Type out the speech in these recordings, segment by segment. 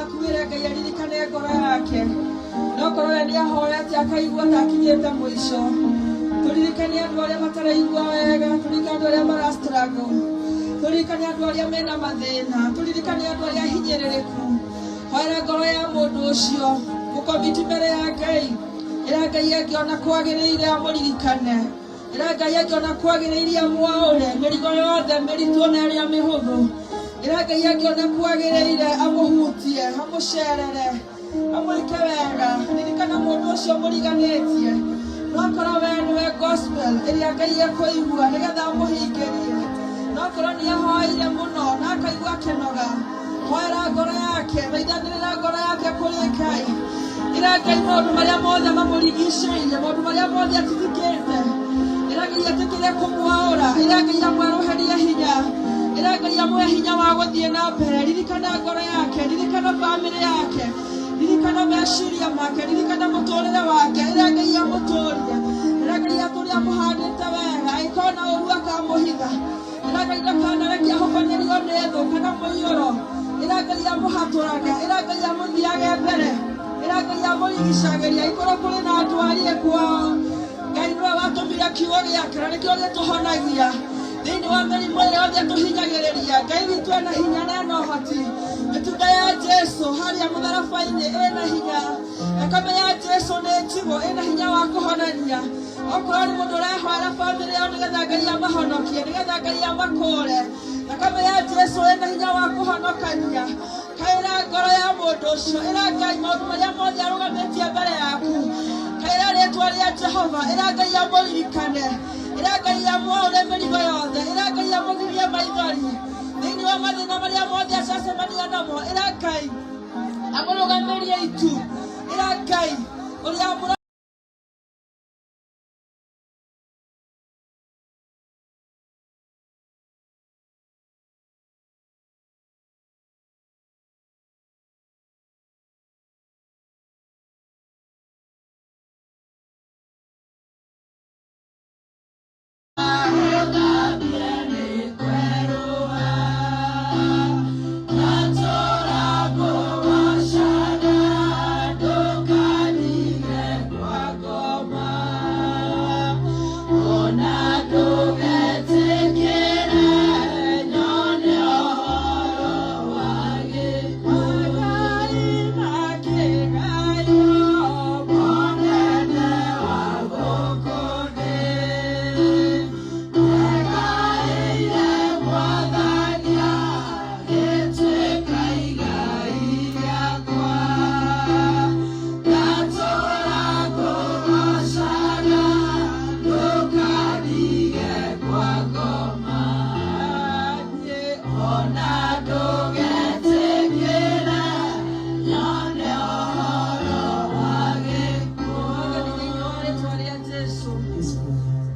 waku wĩre Ngai aririkane ngoro yake. No korwo we nĩ ahoete akaigua ta akinyĩte mũico. Tũririkane andũ arĩa mataraigua wega, tũririkane andũ arĩa mara struggle, tũririkane andũ arĩa mena mathĩna, tũririkane andũ arĩa ahinyĩrĩrĩku. Hoera ngoro ya mũndũ ũcio, mũkomiti mbere ya Ngai. Ĩra Ngai angĩona kwagĩrĩire amũririkane. Ĩra Ngai angĩona kwagĩrĩire amwaũre mĩrigo yothe mĩritũ na ĩrĩa mĩhũthũ. Ĩra Ngai angĩona kwagĩrĩire amũhutie, amũcerere, amwĩke wega. Ririkana mũndũ ũcio mũriganĩtie. No korwo we nĩwe gospel ĩrĩa Ngai ekũigua nĩgetha amũhingĩrie. No korwo nĩ ahoeire mũno na akaigua akĩnoga. Hoera ngoro yake, thaithanĩrĩra ngoro yake kũrĩ Ngai. Ĩra Ngai maũndũ marĩa mothe mamũrigicĩirie, maũndũ marĩa mothe atitikĩte. Ĩra Ngai etĩkĩre kũmwaũra, ĩra Ngai amwerũhĩrie hinya, ĩra Ngai amũhe hinya wa gũthiĩ na mbere. Ririkana ngoro yake, ririkana bamĩrĩ yake, ririkana meciria make, ririkana mũtũrĩre wake. Ĩra Ngai amũtũrie, ĩra Ngai atũrie amũhandĩte wega, angĩkorwo na ũru akamũhitha. Ĩra Ngai ndakanareke ahobanĩrio nĩ thũ kana mũiyũro. Ĩra Ngai amũhatũrage, ĩra Ngai amũthiage mbere, ĩra Ngai amũrigicagĩrie angĩkorwo kũrĩ na ndwari kwao. Ngai nĩwe watũmire kiugo gĩake na nĩkĩo gĩtũhonagia thĩinĩ wa mĩrimũ ĩrĩa yothe tũhinyagĩrĩria. Ngai witũ ena hinya na ena ũhoti. Mĩtunda ya Jesu harĩa mũtharaba-inĩ ĩna hinya. Thakame ya Jesu nĩ njigũ, ĩna hinya wa kũhonania. Okorwo nĩ mũndũ ũrehoera bamĩrĩ yao nĩgetha Ngai amahonokie, nĩgetha Ngai amakũre. Thakame ya Jesu ĩna hinya wa kũhonokania. Kaĩra ngoro ya mũndũ ũcio, ĩra Ngai maũndũ marĩa mothe arũgamĩtie mbere yaku. Kaĩra rĩtwa rĩa Jehova, ĩra Ngai amũririkane, ĩra Ngai amwaũre mĩrigo yothe, ĩra Ngai amũgirie maithori thĩinĩ wa mathĩna marĩa mothe acacemania namo. Ĩra Ngai amũrũgamĩrie itu, ĩra Ngai ũrĩa amũra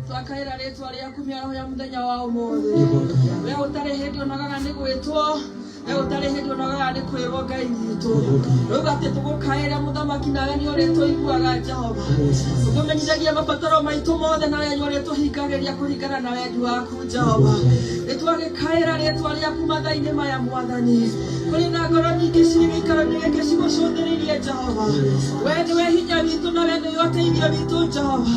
Twakaĩra rĩtwa rĩaku mĩaraho ya mũthenya wa ũmũthĩ. We ũtarĩ hĩndĩ ũnogaga nĩ gwĩtwo, we ũtarĩ hĩndĩ ũnogaga nĩ kwĩrwo Ngai witũ. Rĩu atĩ tũgũkaĩre mũthamaki nawe nĩ ũrĩtũiguaga Jehova. Tũkũmenyithagia mabataro maitũ mothe nawe nĩ ũrĩtũhingagĩria kũringana na wendi waku Jehova. Nĩ twagĩkaĩra rĩtwa rĩaku mathaa-inĩ maya Mwathani. Kũrĩ na ngoro nyingĩ cirĩ gĩikaro-inĩ gĩkĩ cigũcũthĩrĩirie Jehova. We nĩwe hinya witũ na we nĩwe ũteithio witũ Jehova.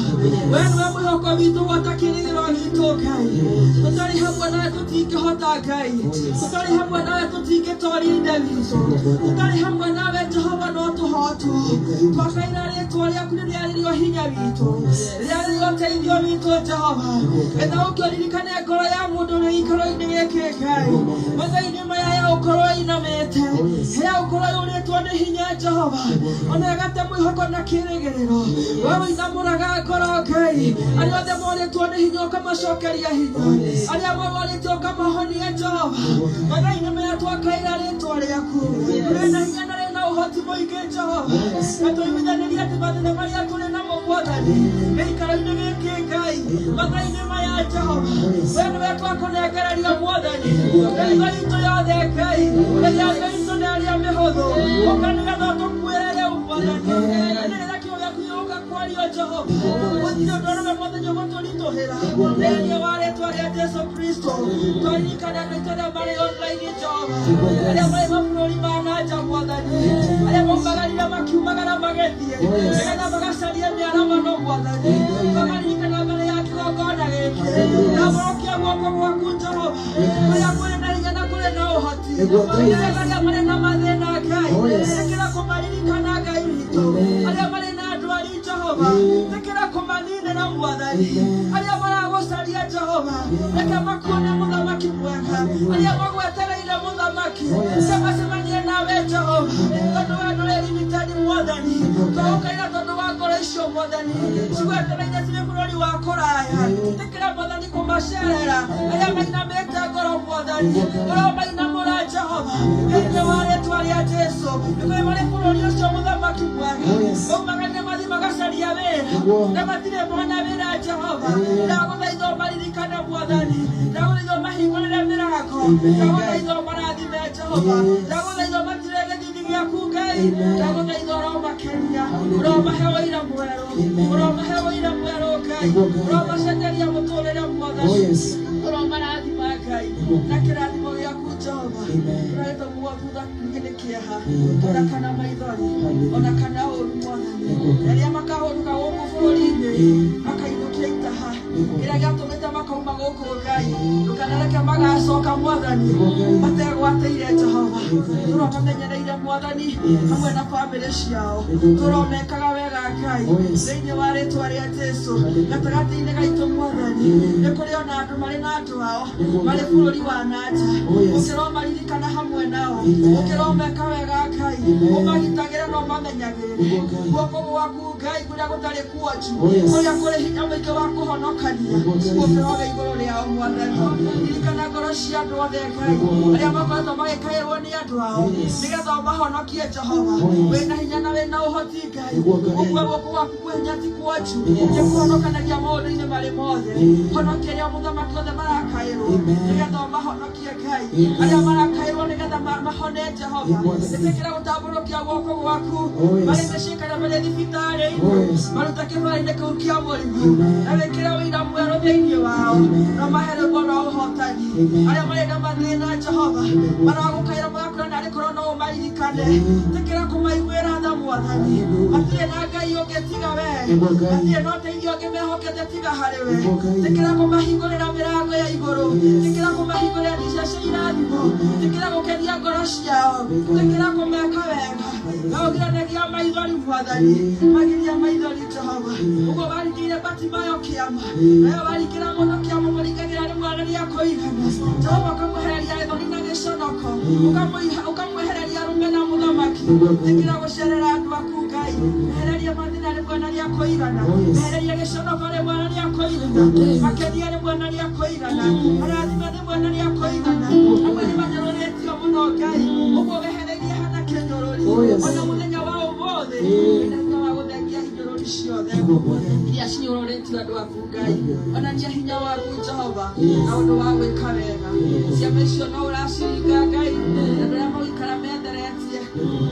We nĩwe mwĩhoko witũ gwata kĩrĩgĩrĩro gitũ Ngai. Tũtarĩ hamwe nawe tũtingĩhota Ngai. Tũtarĩ hamwe nawe tũtingĩtoria ithe witũ. Tũtarĩ hamwe nawe Jehova no tũhotwo. Twakaĩra rĩtwa rĩaku rĩrĩa rĩrĩ o hinya witũ. Rĩrĩa rĩrĩ ũteithio witũ Jehova. Getha ũke ũririkane ngoro ya mũndũ ũrĩ gĩikaro-inĩ gĩkĩ Ngai. Mathaa-inĩ maya ya ũkorwo ĩinamĩte. Ya ũkorwo yũrĩtwo nĩ hinya Jehova. Ona ĩgate mwĩhoko na kĩrĩgĩrĩro. We ũinamũraga ngoro Ngai. Arĩa othe morĩtwo nĩ hinya ũkamacokeria hinya. Arĩa marwarĩte ũkamahonia Jehova. Mathaa-inĩ maya twakaĩra rĩtwa rĩaku. Rĩna hinya na rĩna ũhoti mũingĩ Jehova. Na tũiguithanĩrie atĩ mathĩna marĩa tũrĩ namo Mwathani gĩikaro-inĩ gĩkĩ Ngai mathaa-inĩ maya Jehova we nĩwe twakũnengereria Mwathani mĩrigo itũ yothe Ngai ĩrĩa mĩritũ na ĩrĩa mĩhũthũ ũka nĩgetha ũtũkuĩre rĩu Mwathani na nĩgetha kiugo gĩaku gĩgũka kwario Jehova gũtirĩ ũndũ ũrũme Mwathani ũgũtũritũhĩra thĩinĩ wa rĩtwa rĩa Jesu Kristo twaririkana andũ aitũ arĩa marĩ online Jehova arĩa marĩ mabũrũri ma na nja Mwathani Arĩa makiumagara magĩthiĩ Oh, yes. nĩgetha magacarie mĩaramano mwathani Amen. makaririkana mbere ya kĩgongona gĩkĩ Hallelujah. tambũrũkia guoko gwaku Jehova kũrĩa kũrĩ na hinya na kũrĩ na ũhoti Nĩguo Ngai. nĩgetha arĩa marĩ na mathĩna Ngai Oh, yes. ĩtĩkĩra kũmaririkana Ngai witũ Amen. arĩa marĩ na ndwari Jehova Amen. ĩtĩkĩra kũmaninĩra mwathani Amen. arĩa maragũcaria Jehova reke makuone mũthamaki mwega Hallelujah. arĩa magwetereire mũthamaki Oh, yes. reke macemanie nawe Jehova tondũ we ndũrĩ limited mwathani tũgũkaira tondũ wa ngoro icio mwathani cigwetereire cirĩ bũrũri wa kũraya ĩtĩkĩra mwathani kũmacerera arĩa mainamĩte ngoro mwathani ũromainamũra Jehova thĩinĩ wa rĩtwa rĩa Jesu nĩkũrĩ marĩ bũrũri ũcio mũthamaki mwega Oh, yes. maumagania mathiĩ magacaria wĩra Nĩguo. na matirĩ mona wĩra Jehova Amen. ndagũthaitha ũmaririkane mwathani ndagũthaitha ũmahingũrĩre mĩrango Amen. ndagũthaitha ũmarathime Jehova Yes. ndagũthaitha ũmatirĩre gĩthithi gĩaku Ngai Amen. ndagũthaitha ũromakenia Hallelujah. ũromahe ũira mwerũ Amen. ũromahe ũira mwerũ Ngai Nĩguo Ngai. ũromacenjeria mũtũrĩre mwathani Oh, yes. ũromarathima Ngai Nĩguo. na kĩrathimo gĩaku Jehova Amen. ũraĩtwo muo thutha ningĩ nĩ kĩeha Amen. ona kana maithori Hallelujah. ona kana ũru mwathani Nĩguo Ngai. arĩa makahũndũka gũkũ bũrũri-inĩ Amen. makainũkia itaha Nĩguo. kĩrĩa gĩatũmĩte makauma gũkũ Ngai ndũkanareke magacoka mwathani Nĩguo Ngai. mategwatĩire Jehova Nĩguo Ngai. tũromamenyereire mwathani Yes. hamwe na bamĩrĩ ciao Nĩguo Ngai. tũromekaga wega Ngai Oh, yes. thĩinĩ wa rĩtwa rĩa Jesu Hallelujah. gatagatĩ-inĩ gaitũ mwathani Amen. nĩ kũrĩ ona andũ marĩ na andũ ao Nĩguo marĩ Ngai. bũrũri wa nanja Oh, yes. ũkĩromaririkana hamwe nao Amen. ũkĩromeka wega Ngai Amen. ũmagitagĩre na ũmamenyagĩrĩre Nĩguo Ngai. guoko gwaku Ngai kũrĩa gũtarĩ kuonju Oh, yes. kũrĩa kũrĩ hinya mũingĩ wa kũhonokania Nĩguo Ngai. gũkĩroge igũrũ rĩao mwathani ririkana ngoro cia andũ othe Ngai Nĩguo Mwathani. arĩa makoretwo magĩkaĩrwo nĩ andũ ao Oh, yes. nĩgetha ũmahonokie Jehova Oh, yes. wĩna hinya na wĩna ũhoti Ngai Nĩguo Ngai. ũguo guoko gwaku kwĩ hinya ti kuonju Nĩguo. nĩ kũhonokanagia maũndũ-inĩ marĩ mothe Amen. honokia arĩa mũthamaki othe marakaĩrwo Amen. nĩgetha ũmahonokie Ngai Amen. arĩa marakaĩrwo nĩgetha mahone Jehova Nĩguo Ngai. ĩtĩkĩra gũtambũrũkia guoko gwaku Oh, yes. marĩ mĩciĩ kana marĩ thibitarĩ-inĩ Oh, yes. maruta kĩbara-inĩ kĩu kĩa mũrimũ Amen. na wĩkĩre ũira mwerũ thĩinĩ wao Amen. na mahe rwĩmbo rwa ũhotani Amen. arĩa marĩ na mathĩna Jehova Amen. maragũkaĩra magakwĩra narĩ korwo no ũmaririkane Amen. ĩtĩkĩra kũmaiguĩra tha mwathani Hallelujah. matirĩ na Ngai ũngĩ tiga we Nĩguo Ngai. matirĩ na ũteithio ũngĩ mehokete tiga harĩ we Nĩguo Ngai. ĩtĩkĩra kũmahingũrĩra mĩrango ya igũrũ Yes. ĩtĩkĩra kũmahingũrĩra ndirisha cia irathimo Amen. ĩtĩkĩra gũkenia ngoro ciao Nĩguo. ĩtĩkĩra kũmeka wega na ũgiranagia maithori mwathani Amen. magiria maithori Jehova Amen. ũguo waringĩire Batimayo kĩama Amen. nawe waringĩra mũndũ kĩama mũringagĩra rĩmwe rĩrĩa kũigana Jehova ũkamwehereria gĩthũri na gĩconoko ũkamwehereria rume na mũthamaki Nĩguo Ngai. ĩtĩkĩra gũcerera andũ aku Ngai ehereria mathĩna rĩmwe na rĩa kũigana Oh, yes. ehereria gĩconoko rĩmwe na rĩa kũigana Amen. makenia rĩmwe na rĩa kũigana marathime rĩmwe na rĩa kũigana amwe nĩ manyũrũrĩtio mũno Ngai ũguo wehereirie hana kĩnyũrũri Oh, yes. ona mũthenya wa ũmũthĩ Amen. wĩna hinya wa gũthengia inyũrũri ciothe Nĩguo Mwathani. iria cinyũrũrĩtio andũ aku Ngai onania hinya waku Jehova Yes. na ũndũ wa gwĩka wega ciama icio no ũraciringa Ngai na andũ arĩa magũikara metheretie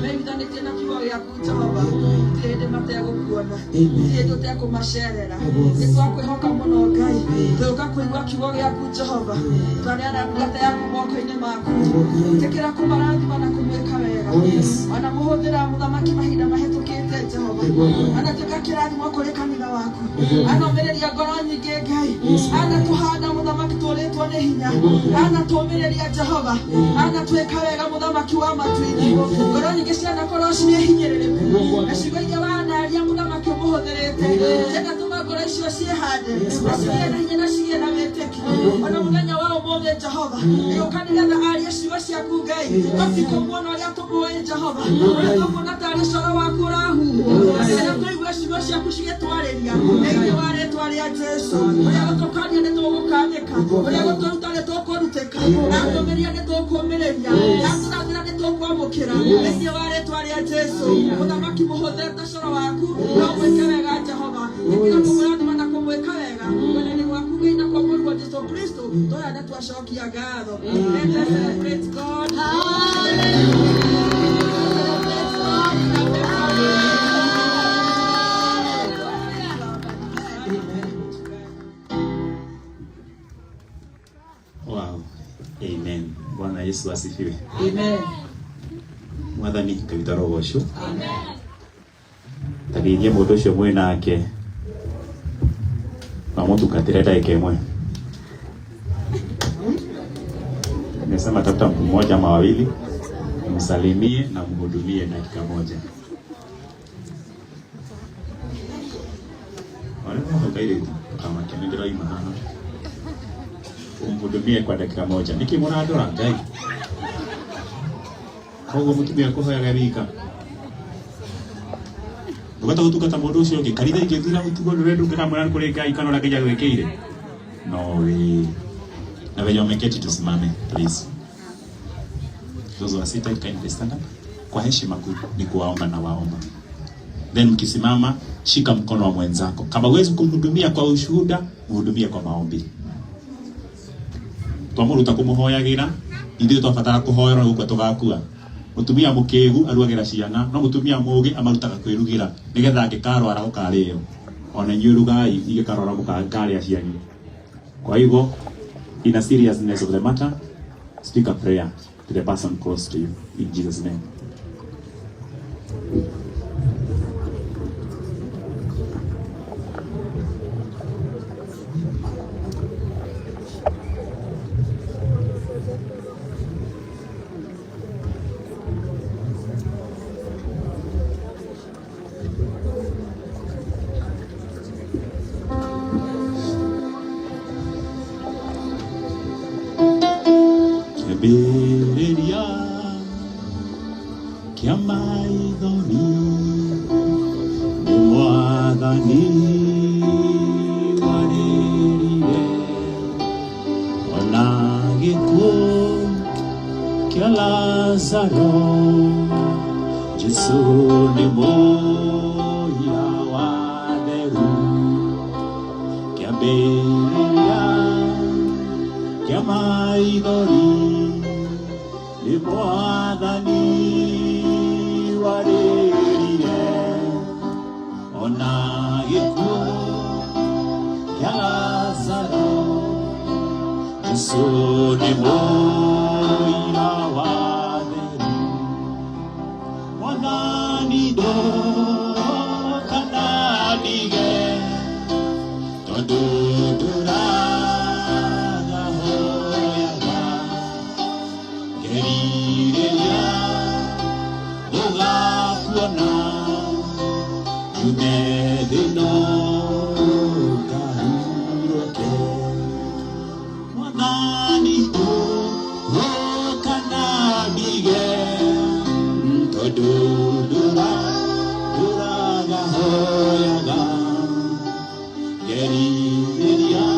meiguithanĩtie na kiugo gĩaku Jehova gũtirĩ hĩndĩ mategũkuona Amen. gũtirĩ hĩndĩ ũtekũmacerera Nĩguo. nĩ twakwĩhoka mũno Ngai tũgĩũka kũigua kiugo gĩaku Jehova twaneana ndungata yaku moko-inĩ maku Nĩguo Ngai. ĩtĩkĩra kũmarathima na kũmwĩka wega Oh, yes. ona mũhũthĩra mũthamaki mahinda mahĩtũkĩte Jehova Nĩguo Ngai. anatuĩka kĩrathimo kũrĩ kanitha waku Nĩguo Ngai. anomĩrĩria ngoro nyingĩ Ngai Yes. anatũhanda mũthamaki tũrĩtwo nĩ hinya Nĩguo Ngai. anatũmĩrĩria Jehova anatwĩka wega mũthamaki wa matu-inĩ ngoro nyingĩ cianakorwo cirĩ hinyĩrĩrĩku Nĩguo Mwathani. na ciugo iria wanaria mũthamaki ũmũhũthĩrĩte cianatũma ngoro icio ciĩhande Yes, na cigĩe na hinya na cigĩe na wĩtĩkio ona mũthenya wa ũmũthĩ Jehova ĩgũka nĩgetha arie ciugo ciaku Ngai tũtikũmuona ũrĩa tũmũĩ Jehova ũrĩa tũkuona tarĩ coro waku ũrahuhwo nĩgetha tũigue ciugo ciaku cigĩtwarĩria thĩinĩ wa rĩtwa rĩa Jesu ũrĩa gũtũkania nĩ tũgũkanĩka ũrĩa gũtũruta nĩ tũkũrutĩka atũmĩria nĩ tũkũmĩrĩria atũrathĩra nĩ tũkwamũkĩra thĩinĩ wa rĩtwa rĩa Jesu mũthamaki mũhũthĩre ta coro waku no mwĩke wega Jehova ĩkĩra kũmũrathima na kũmwĩka wega wendani waku Ngai na kwa mũrũ wa Jesu Kristo tũrenda na twacokia ngatho Let us celebrate God. Celebrate God in a better way. Wow. Amen. Bwana Yesu asifiwe. Amen. Mwathani Ngai witũ arogocwo. Amen. Tageithie mũndũ ũcio mwĩ nake na mũtungatĩre ndagĩka ĩmwe. Nimesema tafuta mtu mmoja ama wawili, msalimie na mhudumie dakika moja. Ndĩroima haha. Umhudumie kwa dakika moja. Niki mũrandora Ngai? Koguo mũtumia kũhoyaga wika. Ndũgata gũtungata mũndũ ũcio ũngĩ. Kanitha ingĩthira ũtugo nĩwe ndũngĩkamwĩra nĩ kũrĩ Ngai kana ũrĩa Ngai agwĩkĩire. No way. Na wenye wameketi tusimame please. Those who are seated kindly stand up. Kwa heshima kuu ni kuwaomba na waomba. Then mkisimama, shika mkono wa mwenzako. Kama huwezi kumhudumia kwa ushuhuda, mhudumie kwa maombi. Twamuruta kumuhoyagira, ithuĩ twabatara kũhoerwo nĩ gũkua tũgakua. Mũtumia mũkĩgu aruagĩra ciana, no mũtumia mũũgĩ amarutaga kwĩrugĩra nĩgetha angĩkarwara gũkarĩo. Ona inyuĩ rugai, ingĩkarwara mũkarĩa cianyu. Kwa hivyo, in a seriousness of the matter, speak a prayer to the person close to you in Jesus' name. Kĩambĩrĩria kĩa maithori nĩ Mwathani warĩrire, ona gĩkuũ kĩa Lazaro, Jesũ nĩ mũira wa theru. Kĩambĩrĩria kĩa maithori nĩ Mwathani warĩrire, ona gĩkuũ kĩa Lazaro, Jesũ nĩ mũira wa theru. Mwathani ndũka na ndige, tondũ ndũraga hoyaga, ngerirĩria gũgakuona, nyume thĩ ĩno ngahurũke. Mwathani ndũka na ndige, tondũ ndũraga hoyaga, ngerirĩria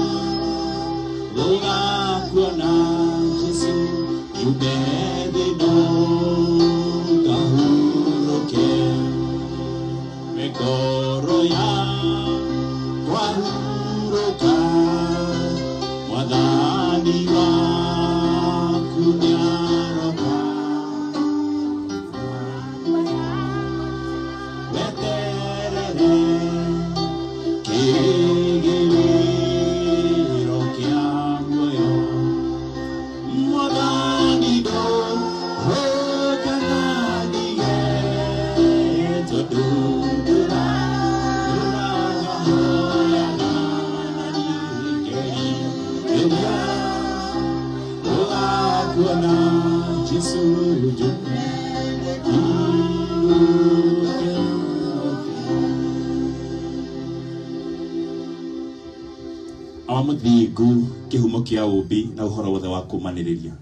gũgakuona, Jesũ, nyume thĩ ĩno ngahurũke. Mĩkoro yakwa hurũka, Mwathani waku nĩaroka. Weterere kĩĩrĩgĩrĩro kĩa muoyo. Mwathani ndũka na ndige, tondũ ndũraga hoyaga, ngerirĩria gũgakuona, Jesũ, njume hurũke. Awa mũthingu, kĩhumo kĩa ũũmbi na ũhoro wothe wa kũmanĩrĩria.